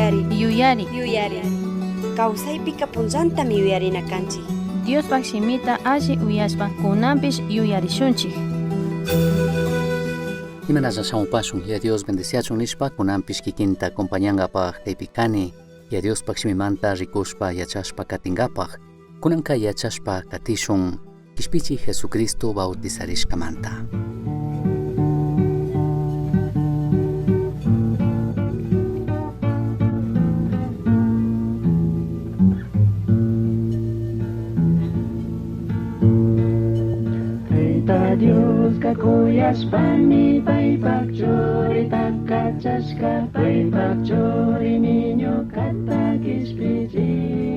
Yuyari. Yuyari. Yuyari. Kawsaypika punllantami yuyarina kanchik. Diospaj shimita alli uyashpa kunanpish yuyarishunchik. Imanasha shamupashun ya Dios bendeciachun nishpa kunanpish kikinta acompañangapaj kaypi kani ya Diospaj shimimanta rikushpa yachashpa katingapaj kunanka yachashpa katishun Kishpichi Jesucristo bautizarishkamanta. Taita Diosca cuyashpami paypak churita kachashka paypak churimi ñukata kishpichin.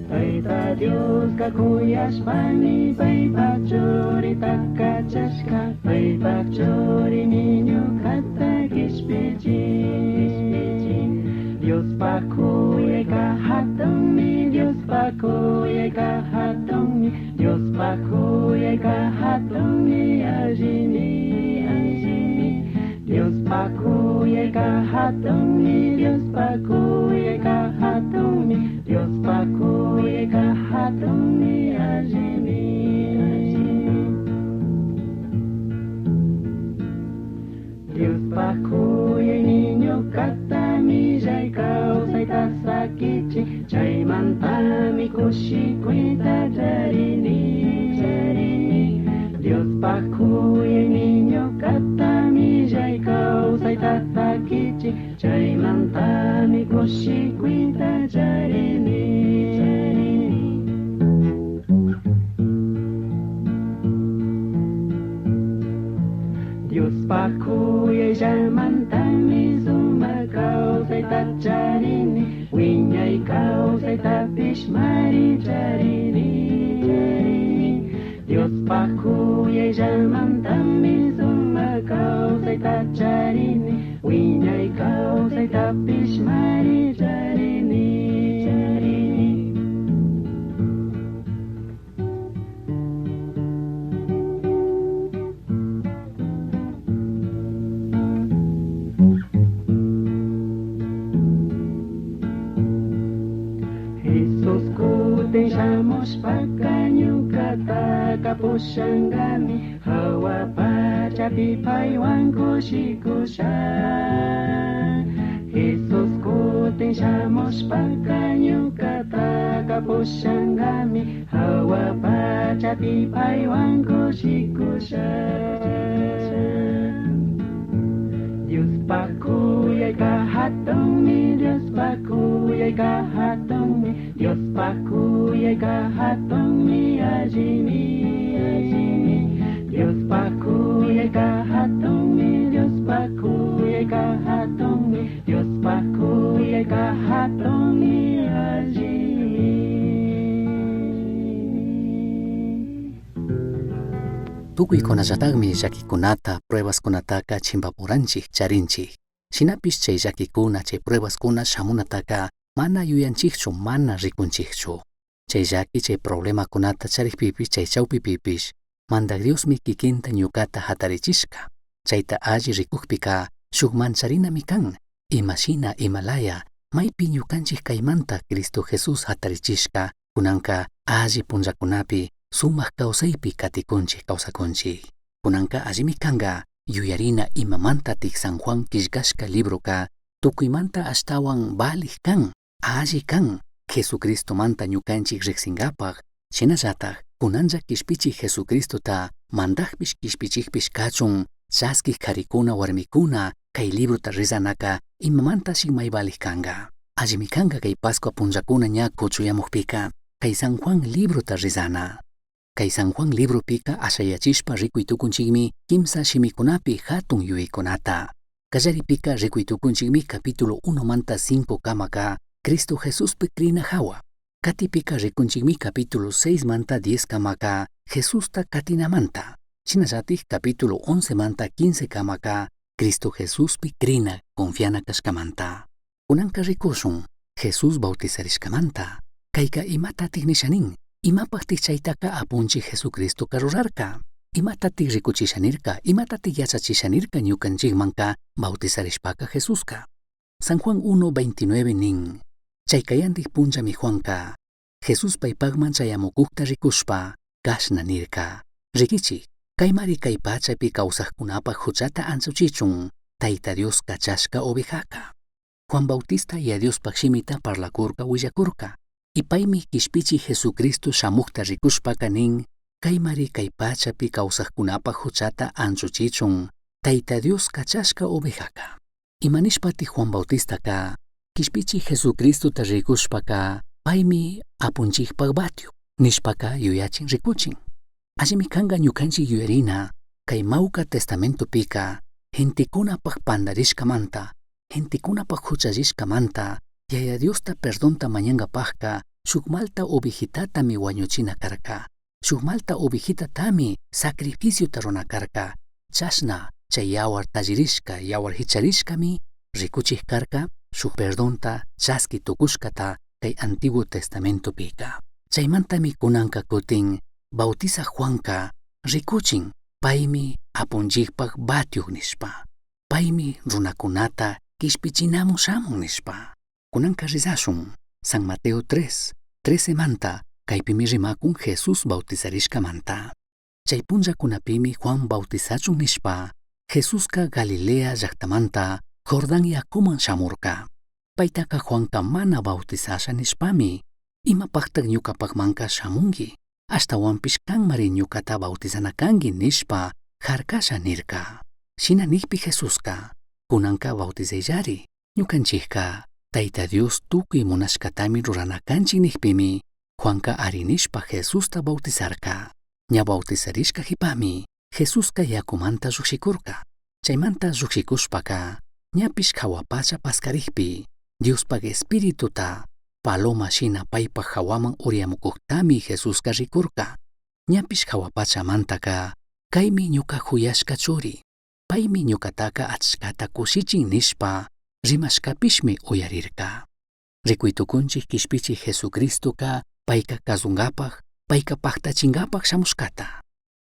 Taita Diosca cuyashpami paypak churita kachashka paypak churimi ñukata kishpichin. Diospaj kuyayka hatunmi, Diospaj kuyayka hatunmi, Diospaj kuyayka hatunmi, allimi, allimi. Diospaj kuyayka hatunmi, Diospaj kuyayka hatunmi, Diospaj kuyayka hatunmi, allimi, allimi. Diospaj kuyaymi ñukata millay kawsayta sakichin, chaymantami kushikuyta charini, charini. Diospaj kuyaymi ñukata millay kawsayta sakichin, chaymantami kushikuyta charini, charini. Diospaj kuyayllamantami sumak kawsayta charini, wiñay kawsaytapish mari charini, charini. Diospaj kuyayllamantami sumak kawsayta charini, wiñay kawsaytapish mari charini, charini. Jesús kutin shamushpaka ñukataka pushangami, hawa pachapi paywan kushikusha. Jesús kutin shamushpaka ñukataka pushangami, hawa pachapi paywan kushikusha. Diospaj kuyayka hatunmi, Diospaj kuyayka hatunmi, Diospaj kuyayka hatunmi, allimi, allimi. Diospaj kuyayka hatunmi, Diospaj kuyayka hatunmi, Diospaj kuyayka hatunmi, allimi. Tukuykunallataqmi llakikunata, pruebaskunataka chimbapuranchik charinchik. Shinapish chay llakikuna, chay pruebaskuna shamunataka mana yuyanchikchu, mana rikunchikchu. Chay llaki, chay problemakunata charikpipish, chay chawpipipish, Mandak Diosmi kikinta ñukata hatarichishka. Chayta alli rikukpika shuk mancharinami kan, imashina, imalaya, maypi ñukanchik kaymanta Cristo Jesús hatarichishka, kunanka alli punllakunapi, sumak kawsaypi katikunchik kawsakunchik. Kunanka allimi kanka yuyarina imamantatik San Juan killkashka libroka tukuymanta ashtawan valij kan, alli kan, Jesucristomanta ñukanchik riqsinkapak, shinallatak kunanlla kishpichik Jesucristota mandakpish kishpichikpish kachun chaskik karikuna warmikuna kay librota rezanaka imamantashi may valij kanka. Allimi kanka kay Pascua punllakuna ña kuchuyamukpika kay San Juan librota rezana. Kay San Juan libropika ashayachishpa rikuy tukunchikmi kimsa shimikunapi hatun yuyaykunata. Kallaripika rikuy tukunchikmi capítulo 1 manta 5 kamaka Cristo Jesuspi krina hawa. Katipika rikunchikmi capítulo 6 manta 10 kamaka Jesusta katinamanta. Shinallatik capítulo 11 manta 15 kamaka Cristo Jesuspi krina confiana kashkamanta. Kunanka rikushun Jesús bautizarishkamanta. Kayka imatatik nishanin, imapaktik chaytaka apunchik Jesucristoka rurarka. Imatatik rikuchishanirka, imatatik yachachishanirka ñukanchikmanka bautizarishpaka Jesuska. San Juan 1:29 nin, Chay kayandij punllami Juanka, Jesús paipajman chayamukujta rikushpa, kashna nirka, Riquichij, kaymari kay pachapi kawsajkunapaj huchata anchuchichun, Tayta Dios kachashka ovejaka. Juan Bautista Yaya Diospaj shimita parlacurca huillacurca. Y paimi quishpichi Jesucristo shamujta ricushpaca nin, kaymari kay pachapi kawsajkunapaj huchata anchuchichun, Tayta Dios kachashka ovejaka. Ima nishpati Juan Bautistaca, quishpichi Jesucristota ricushpaca, paimi apunchijpaj batio, nishpaca yuyachin ricuchin. Allimi canga ñukanchik yuyarina, kay mawka testamentopika, gentecunapaj pandarishkamanta, gentecunapaj huchallishkamanta, Yaya Diosta perdonta mañangapajka, shuk malta ovejitatami wañuchina karka. Shuk malta ovejitatami sacrificiota rurana karka. Chashna chay yawar tallirishka, yawar hicharishkami rikuchij karka, shuk perdonta chaski tukushkata kay Antiguo Testamentopika. Chaymantami kunanka kutin Bautizaj Juanka rikuchin paymi apunchikpaj batyuk nishpa, paymi runakunata kishpichinamun shamun nishpa. Kunanka rizashun San Mateo 3, 13 manta kaypimi rimakun Jesús bautizarishkamanta. Chay punllakunapimi Juan bautizachun nishpa, Jesuska Galilea llaktamanta Jordán yakuman shamurka. Paytaka Juanka mana bautizasha nishpami, imapajtak ñukapajmanka shamunki, ashtawanpish kanmari ñukata bautizana kanki nishpa jarkasha nirka. Shina nijpi Jesuska, kunanka bautizayllari, ñukanchikka Tayta Dios tukuy munashkatami rurana kanchik nijpimi, Juanka ari nishpa Jesusta bautizarka. Ña bautizarishka jipami, Jesuska yakumanta llukshikurka. Chaymanta llukshikushpaka, ñapish jahua pacha pascarijpi, Diospaj Espirituta, paloma shina paypaj jawaman uriyamukujtami Jesuska rikurka. Ñapish jahua pachamantaka, kaymi ñuka juyashka churi, paymi ñukataka achkata kushichin nishpa, rimashkapishmi uyarirka. Rikuy tukunchik kishpichik Jesucristoka payka kazungapaj, payka paktachingapaj shamushkata.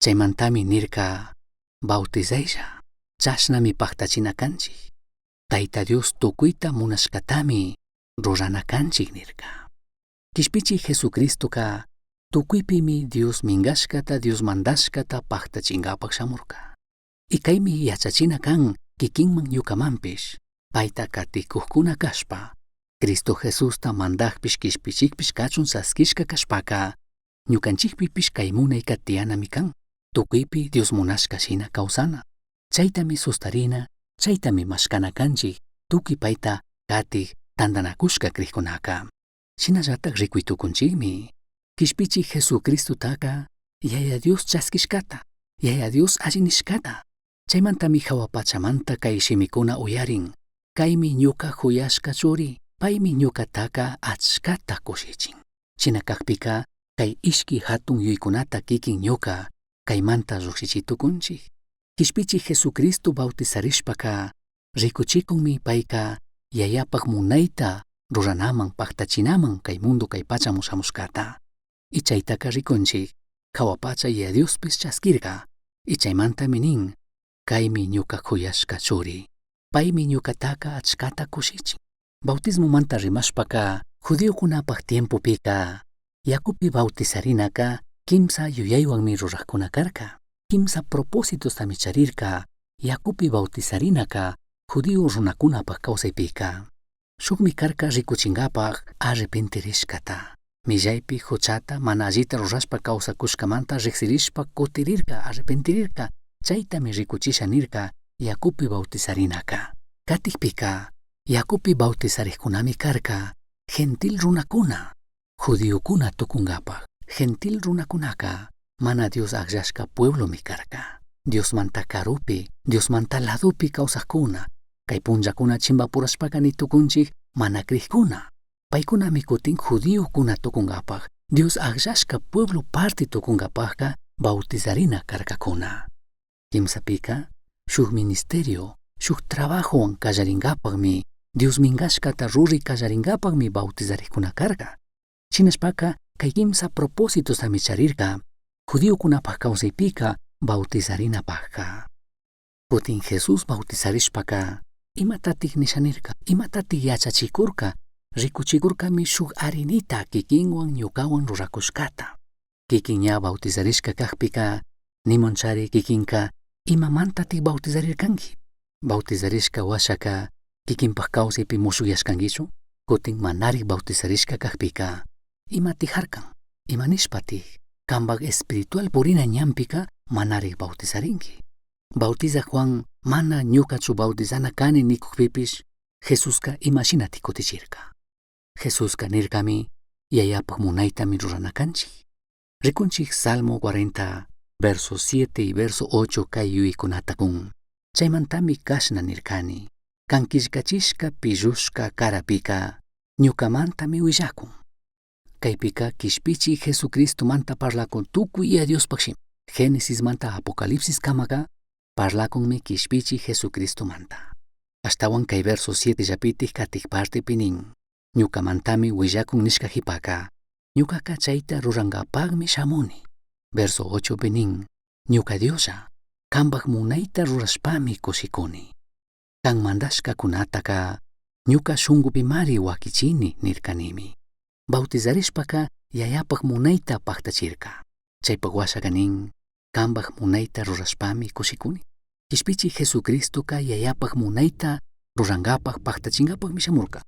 Chaymantami nirka, bautizaylla, chashnami paktachina kanchik. Tayta Dios tukuyta munashkatami rurana kanchik nirka. Kishpichik Jesucristoka tukuypimi Dios minkashkata, Dios mandashkata paktachingapaj shamurka. Y kaymi yachachina kan kikinman ñukamanpish, payta katikujkuna kashpa, Cristo Jesusta mandajpish kishpichikpish kachun chaskishka kashpaka, ñukanchikpipish kay munayka tiyanami kan, tukuypi Dios munashka shina kawsana. Chaytami sustarina, chaytami mashkana kanchik, tukuy payta katik tantanakushka krikkunaka. Shinallatak rikuy tukunchikmi, kishpichik Jesucristotaka Yaya Dios chaskishkata, Yaya Dios alli nishkata. Chaymantami jahua pachamanta kay shimikuna uyarin, kaymi ñuka juyashka churi, paymi ñukataka achkata kushichin. Shina kakpika, kay ishki hatun yuykunata kikin ñuka kaymanta llukshichi tukunchik. Kishpichik Jesucristo bautizarishpaka, rikuchikunmi payka Yayapaj munayta ruranaman paktachinaman kay mundo kay pachaman shamushkata. Y chaytaka rikunchik, jahua pacha Yaya Diospish chaskirka, y chaymantami nin, kaymi ñuka juyashka churi, paymi ñukataka achkata kushichin. Bautismomanta rimashpaka, judiokunapaj tiempopika, yakupi bautizarinaka kimsa yuyaywanmi rurajkuna karka. Kimsa propósitostami charirka, yakupi bautizarinaka judío runakunapaj kawsaypika. Shukmi karka rikuchinkapaj arrepentirishkata. Millaypi huchata mana allita rurashpa kawsakushkamanta riksirishpa kutirirka, arrepentirirka, chaytami rikuchisha nirka yakupi bautizarinaka. Katikpika, yakupi bautizarikkunami karka, gentil runakuna, judiokuna tukunkapaj. Gentil runakunaka mana Dios akllashka pueblomi karka. Diosmanta karupi, Diosmanta ladopi kawsakuna, kay punllakuna chimbapurashpaka ni tukunchik mana krikuna. Paykunami kutin judiokuna tukunkapaj, Dios akllashka pueblo parte tukunkapajka bautizarina karkakuna. Kimsapika, shuk ministerio, shuk trabajowan kallarinkapakmi, Dios minkashkata ruri kallarinkapakmi bautizarikkuna karka. Shinashpaka, kay kimsa propósitostami charirka, judiokunapaj kawsaypika bautizarinapajka. Kutin Jesús bautizarishpaka, imatatik nisha nirka, Imatati yachachicurca? Ricuchicurcami shuk arinita kikinwan ñukawan rurakushkata. Kikin ña bautizarishka kajpika, nimonchari kikinka imamantatik bautizarirkanki? Bautizarishka washaka kikinpak kawsaypi mushuyashkankichu? Kutin manarik bautizarishka kajpika, imatik harkan? Ima nishpatik kanpak espiritual purina ñanpika manarik bautizarinki? Bautizak Juan mana ñukachu bautizana kani nikukpipish, Jesuska imashinatik kutichirka? Jesuska nirkami yayapak munaytami rurana kanchik. Rikunchik Salmo 40, verso 7 y verso 8 kay yuyaykunata kun. Chaymantami kashna nirkani. Kan killkachishka pillushka karapika ñukamantami willakun. Kaypika kishpichi Jesucristomanta parlakun tukuy Yaya Diospaj shimi. Génesismanta Apocalipsis kamaka parlakunmi kishpichi Jesucristomanta. Ashtawan kay verso 7 llapitik katik partepi nin. Ñukamantami willakun nishka jipaka. Ñukaka chayta rurankapakmi shamuni. Verso 8 pi nin. Ñuka Dioslla, kanpak munayta rurashpami kushikuni. Kan mandashkakunataka ñuka shunkupimari wakichini nirkanimi. Bautizarishpaka yayapak munayta paktachirka. Chaypak washaka nin, kanpak munayta rurashpami kushikuni. Kishpichi Jesucristoka yayapak munayta rurankapak paktachingapakmi shamurka.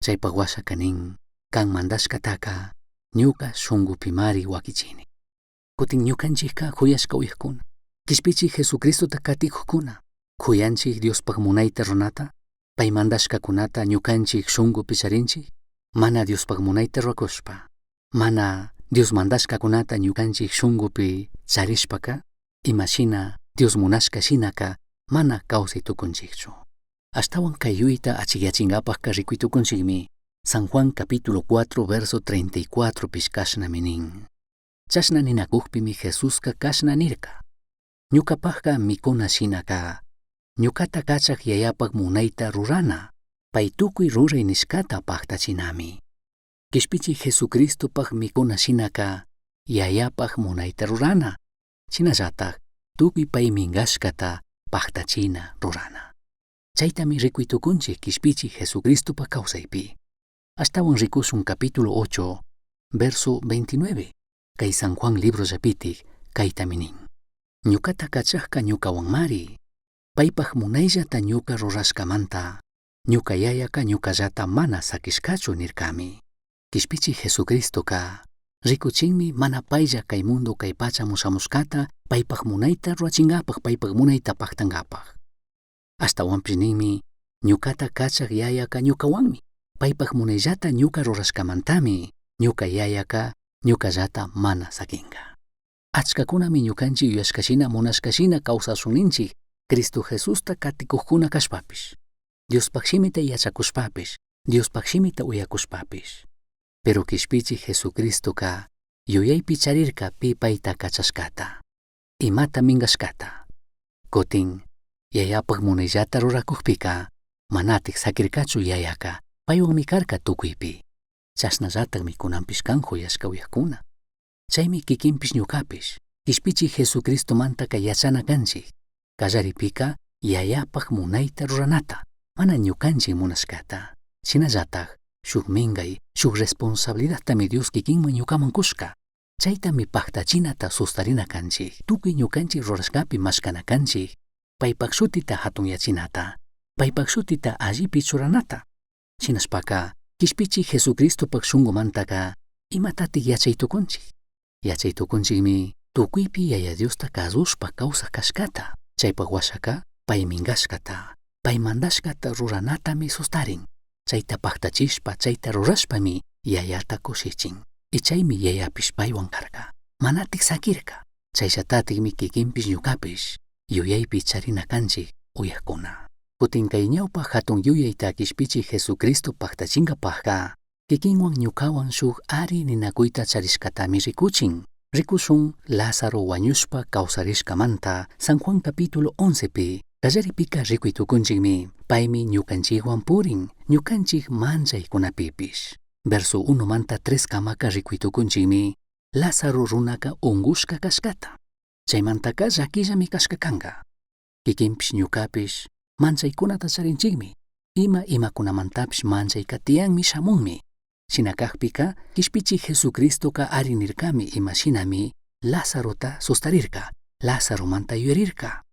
Chaypak washaka nin, kan mandashkataka ñuka shunkupimari wakichini. Kutin ñukanchikka kuyashka uyakuna. Kishpichi Jesucristota katikukuna. Kuyanchik Diospaj munayta runata, pay mandashkakunata ñukanchik shunkupi charinchik, mana Diospaj munayta rurakushpa, mana Dios mandashkakunata ñukanchik shunkupi charishpaka, imashina Dios munashka shinaka mana kawsay tukunchikchu. Ashtawan kay yuyayta achikyachinkapak rikuy tukunchikmi San Juan capítulo 4 verso 34 pish kashnami nin. Chashna ninakukpimi Jesuska kashna nirka. Ñukapajka mikuna shinaka, ñukata kachak yayapak munayta rurana, pay tukuy ruray nishkata paktachinami. Kishpichi Jesucristopak mikuna shinaka, yayapak munayta rurana, shinallatak tukuy pay minkashkata paktachina rurana. Chaytami rikuy tukunchik kishpichi Jesucristopak kawsaypi. Ashtawan rikushun capítulo 8, verso 29, kay San Juan libro llapitik kaytami nin. Ñukata kachajka ñukawanmari, paypak munayllata ñuka rurashkamanta, ñuka yayaka ñukallata mana sakishkachu nirkami. Kishpichi Jesucristoka rikuchinmi mana paylla kay mundo kay pacha mushamushkata paypak munayta rurachinkapak paypak munayta paktankapak. Ashtawanpish ninmi ñukata kachak yayaka ñukawanmi, paypak munayllata ñuka rurashkamantami ñuka yayaka ñukallata mana sakinka. Achkakunami ñukanchik yuyashkashina munashkashina kawsashun ninchik Cristo Jesusta katikukkuna kashpapish. Diospaj shimita yachakushpapish, Diospaj shimita uyakushpapish. Pero kishpichi Jesucristoka yuyaypi charirka pi payta kachashkata, imata minkashkata. Kutin, yayapak munayllata rurakukpika, manatik sakirkachu yayaka, paywanmi karka tukuypi. Chashnallatakmi kunanpish kan kuyashka uyakuna. Chaymi kikinpish ñukapish, kishpichi Jesucristomantaka yachana kanchik. Kallaripika yayapak munayta ruranata, mana ñukanchik munashkata. Shinallatak, shuk minkay, shuk responsabilidadtami Dios kikinman ñukaman kushka. Chaytami paktachinata sustarina kanchik. Tukuy ñukanchik rurashkapi mashkana kanchik, paypak shutita hatunyachinata, paypak shutita allipi churanata. Shinashpaka, kishpichi Jesucristopak shunkumantaka imatatik yachay tukunchik? Yachay tukunchikmi tukuypi Yaya Diosta kasushpa kawsak kashkata. Chaypak washaka pay minkashkata, pay mandashkata ruranatami sustarin. Chayta paktachishpa, chayta rurashpami yayata kushichin. Y chaymi yayapish paywan karka. Manatik sakirka. Chayllatatikmi kikinpish ñukapish yuyaypi charina kanchik uyakuna. Kutin kay ñawpa hatun yuyayta kishpichi Jesucristo paktachinkapakka, kikinwan ñukawan shuk ari ninakuyta charishkatami rikuchin. Rikushun Lázaro wañushpa kawsarishkamanta San Juan capítulo 11 pi kallaripika rikuy tukunchikmi paymi ñukanchikwan purin ñukanchik manchaykunapipish. Verso 1 manta 3 kamaka rikuy tukunchikmi Lázaro runaka ungushka kashkata. Chaymantaka llakillami kashka kanka. Kikinpish ñukapish manchaykunata charinchikmi. Ima imacunamantapish manchaica tiyanmi shamunmi. Shina cajpica, Quishpichij Jesucristoca ari nircami ima shinami Lazarota sustarirca, Lazaromanta yuyarirca.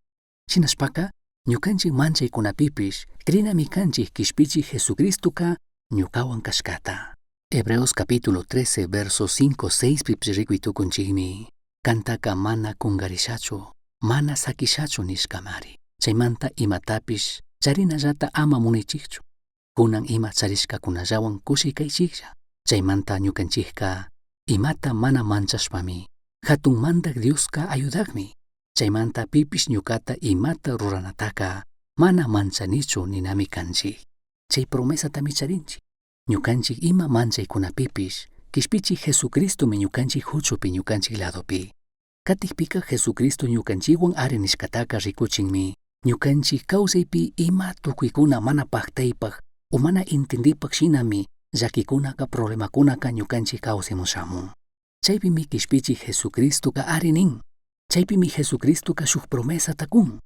Shinashpaca, ñucanchij manchaicunapipish crinami canchij Quishpichij Jesucristoca ñucahuan cashcata. Hebreos capítulo 13, versos 5, 6 pipish ricui tucunchijmi. Cantaca mana cungarishachu, mana saquishachu nishcamari. Chaimanta imatapish charinallata ama munichijchu. Cunan ima charishcacunallahuan cushi caichijlla. Chaimanta ñucanchijca imata mana manchashpami, Jatun Mandaj Diosca ayudajmi. Chaimanta pipish ñucata imata ruranataca mana manchanichu ninami canchij. Chai promesatami charinchij. Ñucanchij ima manchaicunapipish Quishpichij Jesucristomi ñucanchij juchupi ñucanchij ladopi. Catijpica Jesucristo ñucanchijhuan ari nishcataca ricuchinmi. Ñucanchij causaipi ima tucuicuna mana pajtaipaj o mana intindipaj shinami llaquicunaca problemacunaca ñucanchij causaiman shamun. Chaipimi Quishpichij Jesucristoca ari nin. Chaipimi Jesucristoca shuj promesata cun.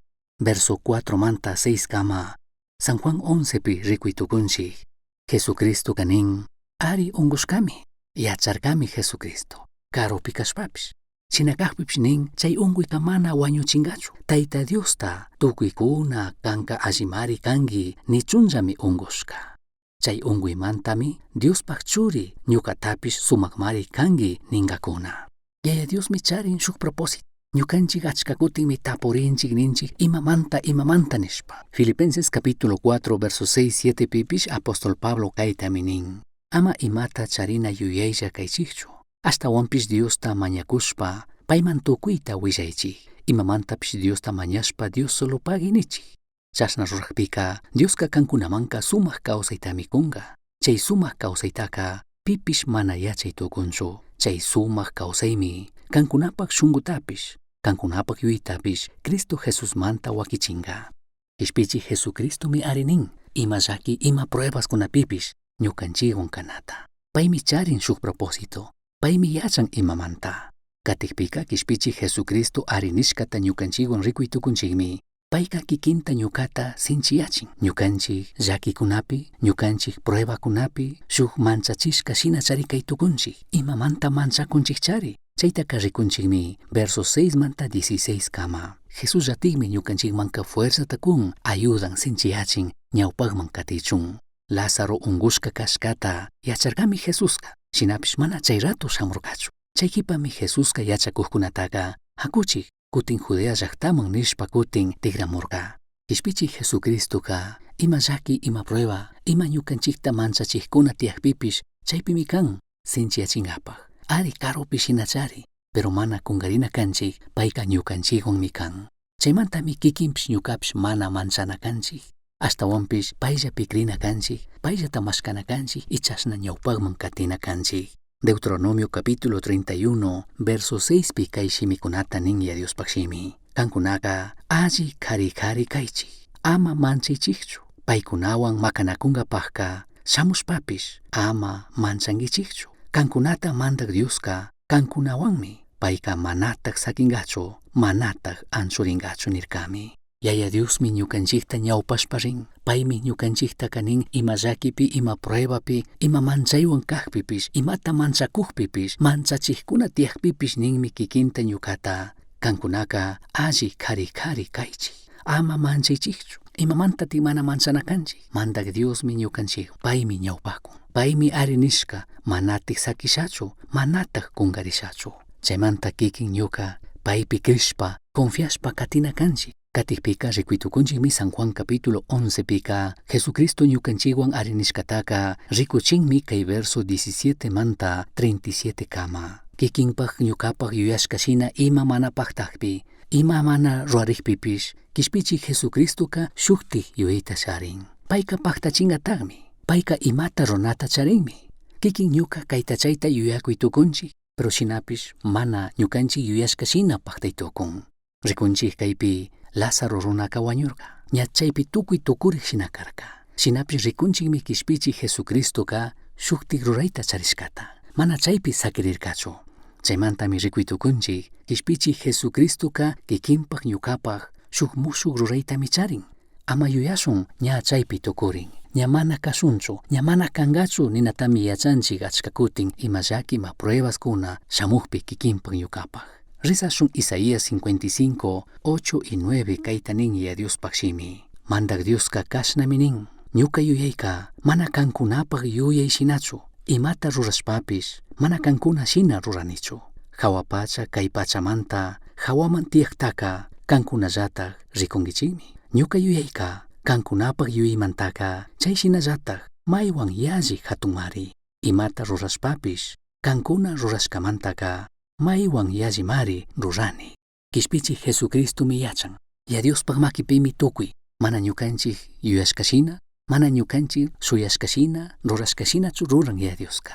Verso 4 manta 6 cama, San Juan 11 pi ricui tucunchij. Jesucristoca nin, ari ungushcami, yacharcami Jesucristo, carupi cashpapish. Shina cajpipish nin, chai ungüica mana huañuchingachu. Taita Diosta tucuicuna canca allimari cangui nichunllami ungushca. Chai ungüimantami Diospaj Churi ñucatapish sumajmari cangui ningacuna. Yaya Diosmi charin shuj propósito. Ñucanchij achca cutinmi tapurinchij ninchij imamanta imamanta nishpa. Filipenses capítulo 4 verso 6 7 pipish apóstol Pablo caitami nin. Ama imata charina yuyailla caichijchu. Ashtahuanpish Diosta mañacushpa paiman tucuita huillaichij. Imamantapish Diosta mañashpa Dios solo pagui nichij. Chashna rurajpica Diosca cancunamanca sumaj causaitami cunga. Chai sumaj causaitaca pipish mana yachai tucunchu. Chai sumaj causaimi cancunapaj shungutapish, cancunapaj yuyitapish Cristo Jesusmanta huaquichinga. Quishpichij Jesucristomi ari nin, ima llaqui ima pruebascunapipish ñucanchijhuan canata. Paimi charin shuj propósito, paimi yachan imamanta. Catijpica Quishpichij Jesucristo ari nishcata ñucanchijhuan ricui tucunchijmi. Paica kikinta ñucata sinchiyachin. Ñucanchij llaquicunapi, ñucanchij pruebacunapi, shuj manchachishca shina chari cai tucunchij. Imamanta manchacunchij chari. Chaitaca ricunchijmi, verso 6 manta 16 cama. Jesús llatikmi ñucanchijmanca fuerzata cun, ayudan, sinchiyachin, ñaupajman catichun. Lázaro ungushca cashcata yacharcami Jesusca. Shinapish mana chay rato shamurcachu. Chay jipami Jesusca yachacujcunataca, jacuchij, cutin Judea llajtaman nishpa cutin tigramurca. Quishpichij Jesucristoca, ima llaqui, ima prueba, ima ñucanchijta manchachijcuna tiyajpipish chaipimi can, sinchiyachingapaj. Ari carupi shinachari, pero mana cungarina canchij, paica ñucanchijhuanmi can. Chaimantami kikinpish ñucapish mana manchana canchij. Ashtahuanpish paillapi crina canchij, paillata mashcana canchij y chashna ñaupajman catina canchij. Deuteronomio capítulo 31, verso 6 pi cai shimicunata nin ya Diospaj shimi. Cancunaca alli cari cari caichij, ama manchaichijchu. Paicunahuan macanacungapajca shamushpapish ama manchanguichijchu. Cancunata Mandaj Diosca cancunahuanmi, paica manataj saquingachu, manataj anchuringachu nircami. Yaya Diosmi ñucanchijta ñaupashpa rin. Paimi ñucanchijtaca nin ima llaquipi, ima pruebapi, ima manchaihuan cajpipish, imata manchacujpipish, manchachijcuna tiyajpipish ninmi kikinta ñucata. Cancunaca alli cari cari caichij. Ama manchaichijchu. Imamantati mana manchana canchij. Mandaj Diosmi ñucanchij, paimi ñaupacun. Paimi ari nishca, manataj saquishachu, manataj cungarishachu. Chaimanta kikin ñuca, paipi crishpa, confiashpa catina canchij. Catijpica ricui tucunchijmi San Juan capítulo 11 pica, Jesucristo ñucanchijhuan ari nishcataca ricuchinmi cai verso 17 manta 37 cama. Kikinpaj ñucapaj yuyashca shina ima mana pajtajpi, ima mana rurarijpipish, Quishpichij Jesucristoca shujtij yuyayta charin. Paica pajtachingatajmi, paica imata runata charinmi. Kikin ñuca caita chaita yuyacui tucunchij, pero shinapish mana ñucanchij yuyashca shina pajtai tucun. Ricunchij caipi Lázaro runaca huañurca, ña chaipi tucui tucurij shina carca. Shinapish ricunchijmi Quishpichij Jesucristoca shujtij ruraita charishcata, mana chaipi saquirircachu. Chaimantami ricui tucunchij, Quishpichij Jesucristoca kikinpaj ñucapaj shuj mushuj ruraitami charin. Ama yuyashun ña chaipi tucurin. Ña mana kashunchu, ña mana kangachu ninatami yachanchik achka kutin ima llaki ima pruebaskuna shamukpi kikinpak ñukapak. Rizashun Isaías 55, 8 y 9 kayta nin Yaya Diospaj shimi. Mandak Dioska kashnami nin. Ñuka yuyayka mana kankunapaj yuyay shinachu. Imata rurashpapish mana kankuna shina ruranichu. Jahua pacha kay pachamanta jawaman tiyaktaka kankunallataj rikunkichikmi. Ñuka yuyayka kankunapaj yuyaymantaka chay shinallataj maywan yalli hatunmari. Imata rurashpapish kankuna rurashkamantaka maywan yallimari rurani. Kishpichik Jesucristomi yachan. Yaya Diospaj makipimi tukuy, mana ñukanchik yuyashka shina, mana ñukanchik shuyashka shina, rurashka shinachu ruran Yaya Dioska.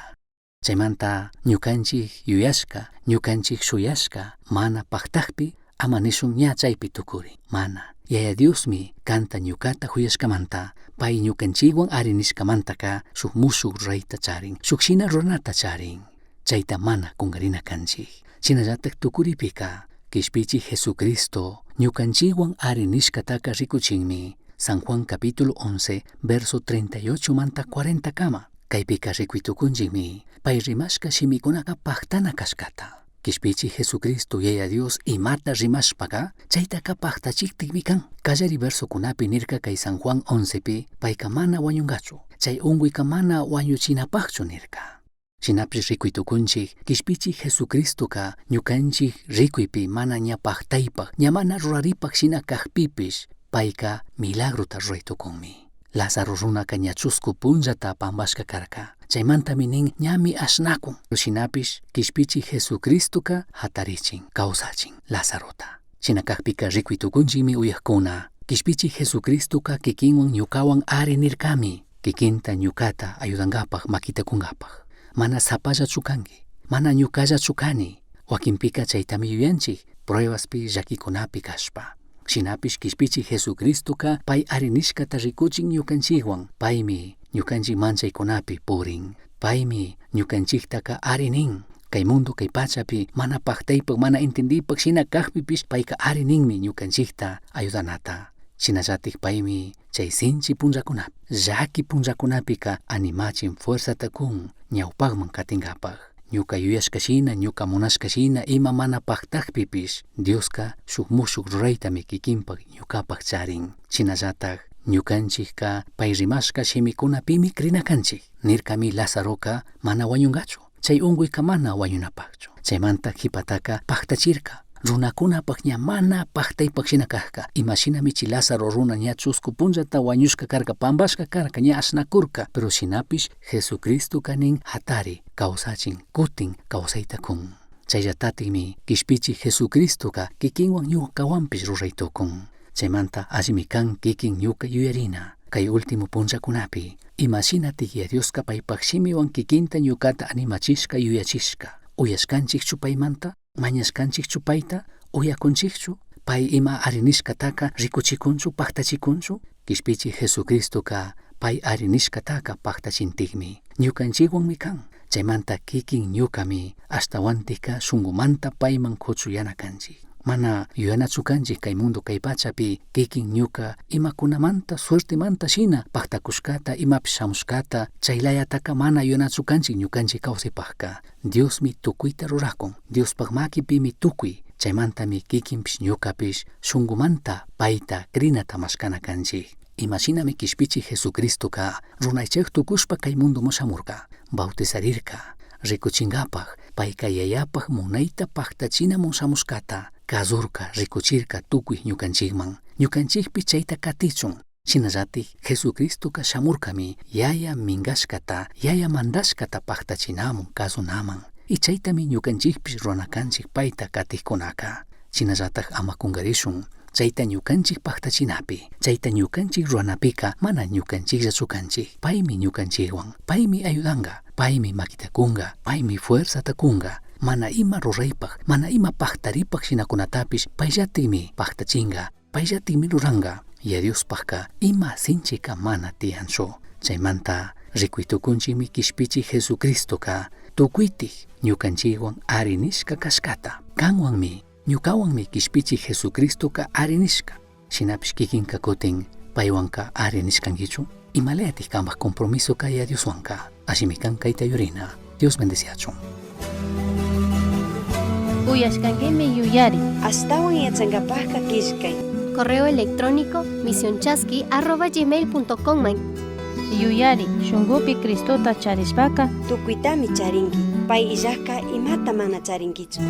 Chaymanta ñukanchik yuyashka, ñukanchik shuyashka mana paktakpi ama nishun ña chaypi tukuri. Mana. Yaya Diosmi kanta ñukata huyashkamanta, pay ñukanchikwan ari nishkamantaka shuk mushuk rurayta charin, shuk shina ruranata charin. Chayta mana kunkarina kanchik. Shinallatak tukuripika, Kishpichik Jesucristo ñukanchikwan ari nishkataka rikuchinmi. San Juan capítulo 11, verso 38 manta 40 kama. Kaypika rikuy tukunchikmi, pay rimashka shimikunaka paktana kashkata. Kishpichik Jesucristo Yaya Dios imata rimashpaka, chaytaka paktachiktikmi kan. Kallari versokunapi nirka kay San Juan 11pi, payka mana wañunkachu, chay unkuyka mana wañuchinapakchu nirka. Shinapish rikuy tukunchik, Kishpichik Jesucristoka ñukanchik rikuypi mana ña paktaypak, ña mana ruraripak shina kakpipish, payka milagrota ruray tukunmi. Lázaro runaka ña chusku punllata pambashka karka. Chaymantami nin ñami ashnakun. Shinapish Kishpichik Jesucristoka hatarichin, kawsachin Lazarota. Shina kakpika rikuy tukunchikmi uyakuna. Kishpichik Jesucristoka kikinwan ñukawan ari nirkami. Kikinta ñukata ayudankapak makita kunkapak. Mana sapallachu kanki, mana ñukallachu kani. Wakinpika chaytami yuyanchik pruebaspi llakikunapi kashpa. Shinapish Kishpichik Jesucristoka pay ari nishkata rikuchin ñukanchikwan. Paymi ñukanchik manchaykunapi purin. Paymi ñukanchiktaka ari nin. Kay mundo kay pachapi mana paktaypak mana entendipak shina kakpipish payka ari ninmi ñukanchikta ayudanata. Shinallatik paymi chay sinchi punllakunapi, llaki punllakunapika animachin fuerzata kun ñawpakman katinkapak. Ñuka yuyashka shina, ñuka munashka shina, ima mana paktakpipish Dioska shuk mushuk ruraytami kikinpak ñukapak charin. Shinallatak ñukanchikka pay rimashka shimikunapimi krina kanchik. Nirkami Lazaroka mana wañunkachu. Chay unkuyka mana wañunapakchu. Chaymanta qhipataka paktachirka. Runakunapak ña mana paktaypak shina kajka. Imashinami chay Lázaro runa ña chusku punllata wañushka karka, pambashka karka, ña ashnakurka. Pero shinapish Jesucristoka nin hatari, kawsachin, kutin kawsayta kun. Chayllatatikmi Kishpichik Jesucristoka kikinwan ñukawanpish ruray tukun. Chaymanta allimi kan kikin ñuka yuyarina. Kay último punllakunapi, imashinatik Yaya Dioska paypak shimiwan kikinta ñukata animachishka yuyachishka. Uyashkanchikchu paymanta? Mañashkanchikchu payta? Uyakunchikchu? Pay ima arinishkataka rikuchikunchu, paktachikunchu? Kishpichik Jesucristoka pay arinishkataka paktachintikmi. Ñukanchikwanmi kan. Chaymanta kikin ñukami ashtawantika shunkumanta payman kuchuyana kanchik. Mana yuyanachu kanchik kay mundo kay pachapi kikin ñuka imakunamanta suertemanta shina paktakushkata imapish shamushkata chaylayataka mana yuyanachu kanchik ñukanchik kawsaypakka. Diosmi tukuyta rurakun. Diospaj makipimi tukuy. Chaymantami kikinpish ñukapish shunkumanta payta krinata mashkana kanchik. Imashinami Kishpichik Jesucristoka runaychik tukushpa kay mundoman shamurka, bautizarirka, rikuchinkapak, payka yayapak munayta paktachinamun shamushkata, kazurka, rikuchirka tukuy ñukanchikman. Ñukanchikpi chayta katichun. Shinallatik Jesucristoka shamurkami yaya minkashkata, yaya mandashkata paktachinamun, kasunaman. Y chaytami ñukanchikpish ruranakanchik payta katikkunaka. Shinallatak ama kunkarishun, chayta ñukanchik paktachinapi, chayta ñukanchik ruranapika mana ñukanchikllachu kanchik. Paymi ñukanchikwan, paymi ayudanka, paymi makita kunka, paymi fuerzata kunka. Mana ima ruraypak, mana ima paktaripak shinakunatapish payllatikmi paktachinka, payllatikmi ruranka. Yaya Diospakka ima sinchika mana tiyanchu. Chaymanta rikuy tukunchikmi Kishpichik Jesucristoka tukuytik ñukanchikwan ari nishka kashkata. Kanwanmi, ñukawanmi Kishpichik Jesucristoka ari nishka. Shinapish kikinka kutin paywanka ari nishkankichu? Imalayatik kanpak compromiso kay Dioswanka. Allimi kan kayta yurina. Dios bendeciachun. Uyashkankimi yuyari. Ashtawan yachankapajka killkay. Correo electrónico misionchasqui@gmail.com man. Yuyari shunkupi Cristota charishpaka Tukuytami charinki. Pay illajka imata mana charinkichu.